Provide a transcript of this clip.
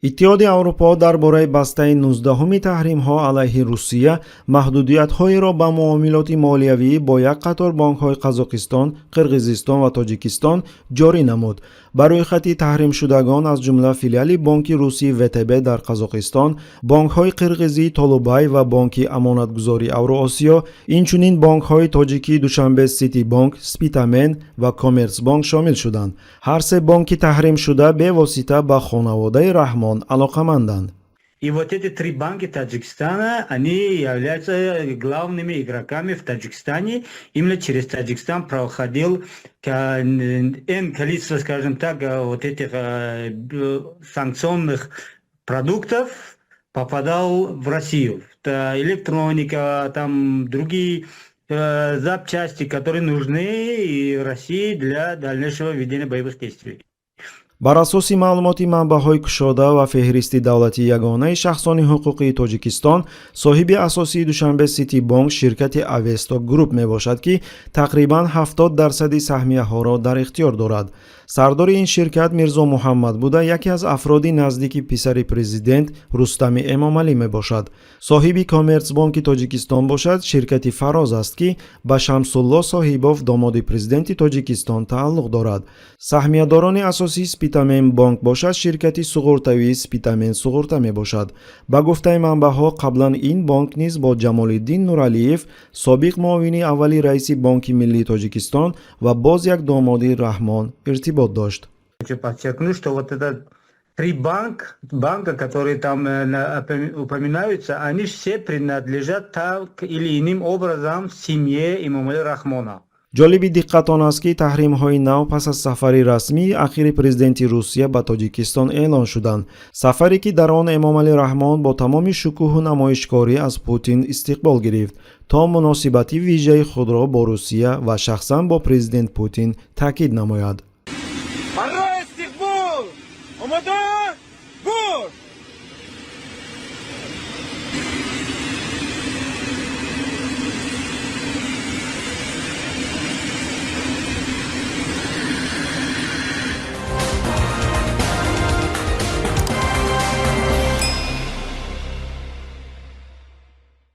Иттиҳоди Аврупо дар бораи бастаи 19-уми таҳримҳо алайҳи Русия маҳдудиятҳоеро ба муомилоти молиявӣ бо як қатор бонкҳои Қазоқистон, Қирғизистон ва Тоҷикистон ҷорӣ намуд. Ба рӯйхати таҳримшудагон, аз ҷумла филиали бонки русии ВТБ дар Қазоқистон, бонкҳои қирғизии Толубай ва Бонки амонатгузории Авроосиё, инчунин бонкҳои тоҷикии Душанбе Сити Бонк, Спитамен ва Коммерсбонк шомил шуданд. Ҳар се бонки таҳримшуда бевосита ба хонаводаи Раҳмон алоқаманданд. И вот эти три банки Таджикистана, они являются главными игроками в Таджикистане. Именно через Таджикистан проходил N количество, скажем так, вот этих санкционных продуктов попадал в Россию. Это электроника, там другие запчасти, которые нужны и России для дальнейшего ведения боевых действий. Бар асоси маълумоти манбаъҳои кушода ва феҳристи давлатии ягонаи шахсони ҳуқуқии Тоҷикистон, соҳиби асосии Душанбе Сити Бонк ширкати Авесто Груп мебошад, ки тақрибан 70 дарсади саҳмияҳоро дар ихтиёр дорад. Сардори ин ширкат Мирзо Муҳаммад буда, яке аз афроди наздики писари президент Рустами Эмомалӣ мебошад. Соҳиби Коммерсбонки Тоҷикистон бошад, ширкати Фароз аст, ки ба Шамсулло Соҳибов, домоди президенти Тоҷикистон, тааллуқ дорад. Саҳмиядорони асосии Спитамен Бонк бошад, ширкати суғуртавии Спитамен Суғурта мебошад. Ба гуфтаи манбаъҳо, қаблан ин бонк низ бо Ҷамолиддин Нуралиев, собиқ муовини аввали раиси Бонки миллии Тоҷикистон ва боз як домоди Раҳмон, иртибот дошт. Хочу подчеркнуть, что вот этот три банка, которые там упоминаются, они все принадлежат так или иным образом семье Эмомали Рахмона. Ҷолиби диққат он аст, ки таҳримҳои нав пас аз сафари расмии ахири президенти Русия ба Тоҷикистон эълон шуданд, сафаре, ки дар он Эмомалӣ Раҳмон бо тамоми шукӯҳу намоишкорӣ аз Путин истиқбол гирифт, то муносибати вижаи худро бо Русия ва шахсан бо президент Путин таъкид намояд. Барои истиқбол омода.